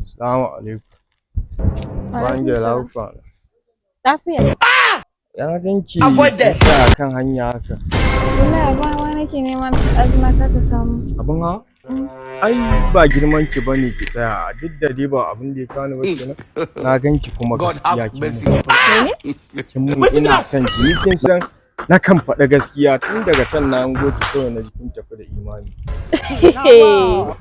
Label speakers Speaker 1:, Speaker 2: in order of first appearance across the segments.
Speaker 1: Assalamu alaikum. Bangel, how far?
Speaker 2: Lafiya.
Speaker 1: Ya ganki kin tsaya kan hanya haka?
Speaker 2: Wallahi abin hawa nake nema, azuma kasa samu.
Speaker 1: Abin hawa? Ai ba girman ki bane ki tsaya, duk da dai ba abin da ya kawo ni ba kenan. Na ganki kuma gaskiya kin mun.
Speaker 2: Mene?
Speaker 1: Kin mun, ina son ki. Ni kin san na kan faɗa gaskiya. Tun daga can na hango ki kawai na ji kin tafi da imani. Kin mun.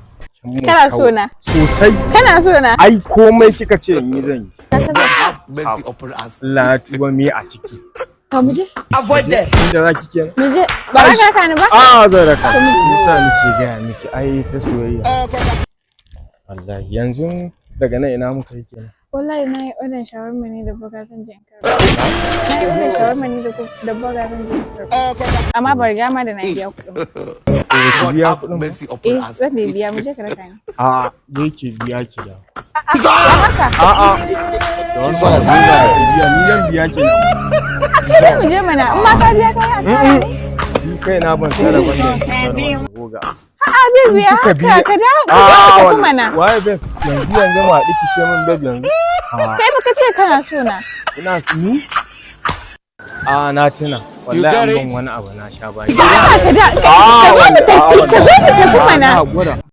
Speaker 2: Kana so
Speaker 1: kawai.
Speaker 2: na?
Speaker 1: Sosai.
Speaker 2: Kana so na?
Speaker 1: Ai komai kika ce in yi, zan yi.
Speaker 2: Ka san
Speaker 3: Mercy upon us.
Speaker 1: Allah ya tuba, me a ciki?
Speaker 2: Ka mu je.
Speaker 3: Avoid them.
Speaker 1: Inda zaki kenan.
Speaker 2: Mu je. Ba za ka ni ba?
Speaker 1: A, zan raka. Musa nake gaya miki, ai ta soyayya. Wallahi yanzu daga nan ina muka yi kenan?
Speaker 2: Wallahi na yi order shawarma ne da burger, zan je in karɓa. Na yi order shawarma ne da burger, zan je in karɓa. Amma ban riga ma da na biya kuɗin.
Speaker 1: To, ki biya
Speaker 3: Have
Speaker 1: kuɗin ba?
Speaker 3: mercy upon
Speaker 2: Eh,
Speaker 3: us.
Speaker 2: zan dai biya, mu je ka raka ni.
Speaker 1: A, je ki biya ki da.
Speaker 2: A'a, haka.
Speaker 1: A, da wani ba zuwa ki biya, ni zan biya ki nan.
Speaker 2: Sai mu je mana, in ma ka biya, ka yi asara ne.
Speaker 1: Ni kai na ban tsara ban da ki goga.
Speaker 2: A'a baby, ya
Speaker 1: Kika
Speaker 2: haka
Speaker 1: biya-
Speaker 2: ka dawo ka dawo ka tafi mana.
Speaker 1: Waye babe? Yanzu yanzu ma haɗu ki ce min babe yanzu? A.
Speaker 2: Kai baka ce kana so na.
Speaker 1: Ina ni? A, na tuna. Wallahi
Speaker 3: Get
Speaker 1: an
Speaker 3: it?
Speaker 1: ban wani abu na sha bayan.
Speaker 2: A'a, ka da ka zo mu tafi, ka zo mu tafi mana.
Speaker 1: Na haƙura.